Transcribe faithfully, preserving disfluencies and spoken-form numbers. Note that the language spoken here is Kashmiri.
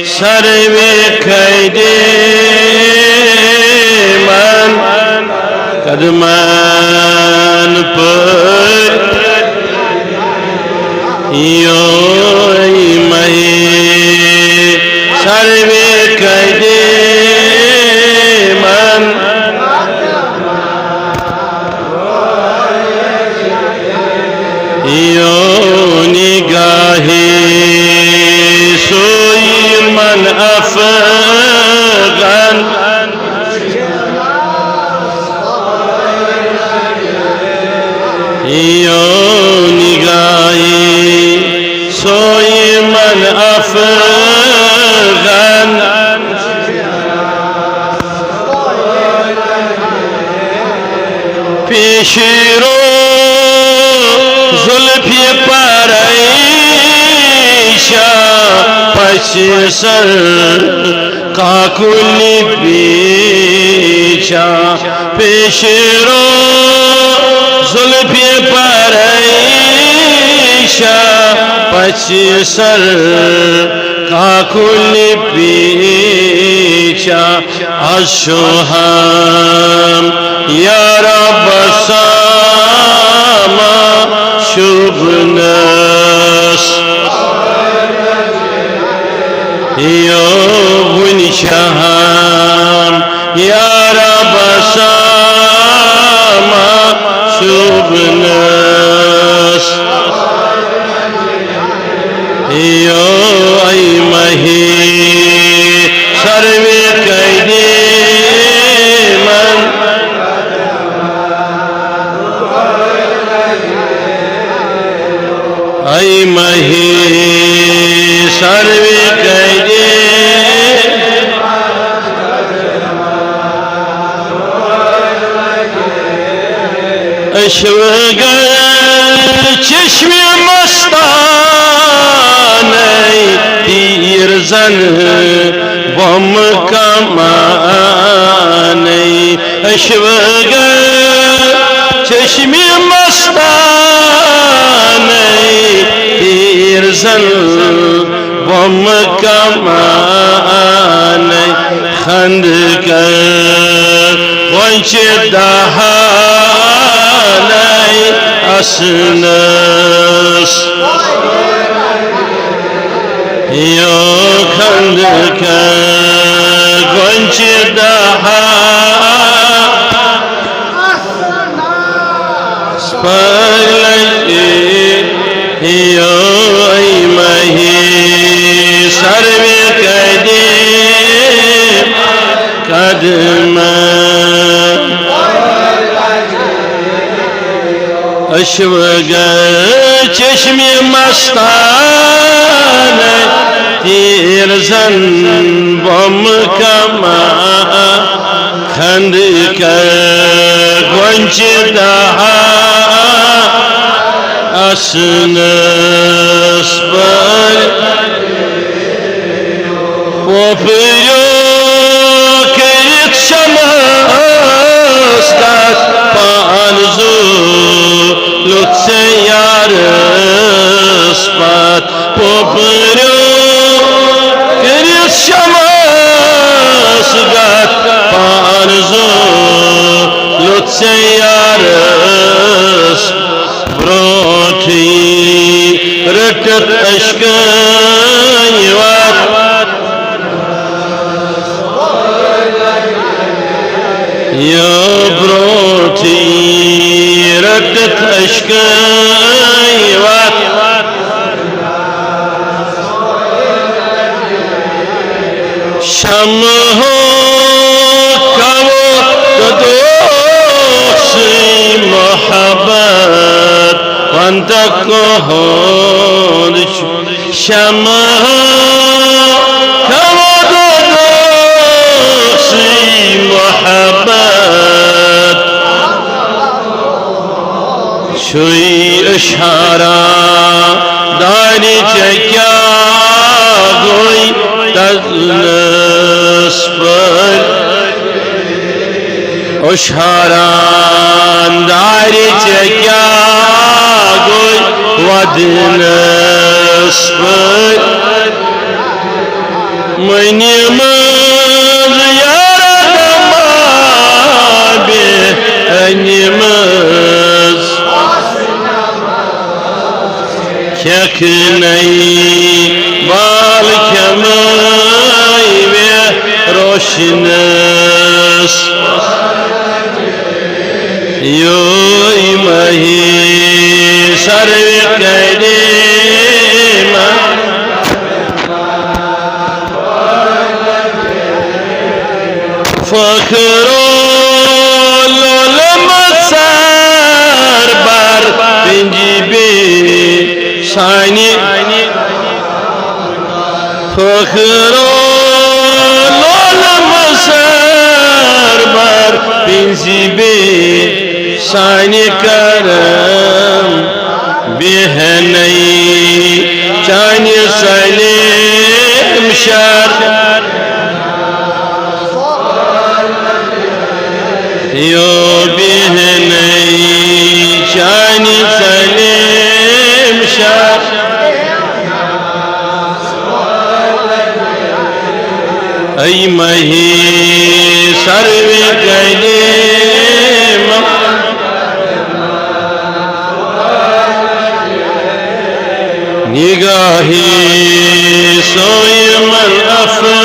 سروِ قدیمن قدمن پٲٹھۍ یوی مہی سروِ قدیمن یو نگاہی سوی من افغان یو نگاہی سوی من افغان پیش رو زلفِ پریشاں پس سر کاکل پیچاں پیش رو زلفِ پریشاں پس سر کاکل پیچاں از شوہام یارا بساما شوبنس یو ونی شہام یارا بساما شوبنس یو ای مہی سروِ قدیمن ای مہی سروِ قدیمن اشوگر چشمِ مستانَے تیٖر زن بۄمہٕ کمانَے اشوگر چشمِ مستانَے تیٖر زن بۄمہٕ کمانَے خندقہٕ غۄنچہِ دہانَے اسنس یو خندقہٕ غۄنچہِ دہانَے پرلے یو ای مہی سروِ قدیمن قدمن اشوگر چشمِ مستانَے تیٖر زن بۄمہٕ کمانَے خندقہٕ غۄنچہِ دہانَے اسنس پر پوپریو کٔرِتھ شمس تتھ پان زُو لوٚت ژےٚ یارس پتھ پوپریو کٔرِتھ شمس گتھ پان زُو لوٚت ژےٚ یارس برونٹھٕے رٔٹِتھ اشکن وتھ یو برونٹھٕے رٔٹِتھ اشکن وتھ شمع ہو کَوو تہٕ دوسٕے محبت پنتہ کہنٛد چھُ۔ شمع ہو کَوو تہٕ دوسٕے محبت چھُے اشارہ دارِ ژےٚ کیٛاہ گوٚے تَزنَس پٲٹھۍ؟ اشارہ دارِ ژےٚ کیٛاہ گوٚے وَدنَس پٲٹھۍ منی منٛز یارا دما بے انی منٛز کھٮ۪کھ نَے بال کھٮ۪مَے وے روشنس۔ یوے ماہی سروِ کریمہ فخر لولم سر بر پنجی بی سانی فخر لولم سر بر پنجی بی سانی کرم بیہنئی چانی سلیم شر یو بیہنئی چانی سلیم شر اے ماہی سروِ کریمہ نگاہی سوی من افر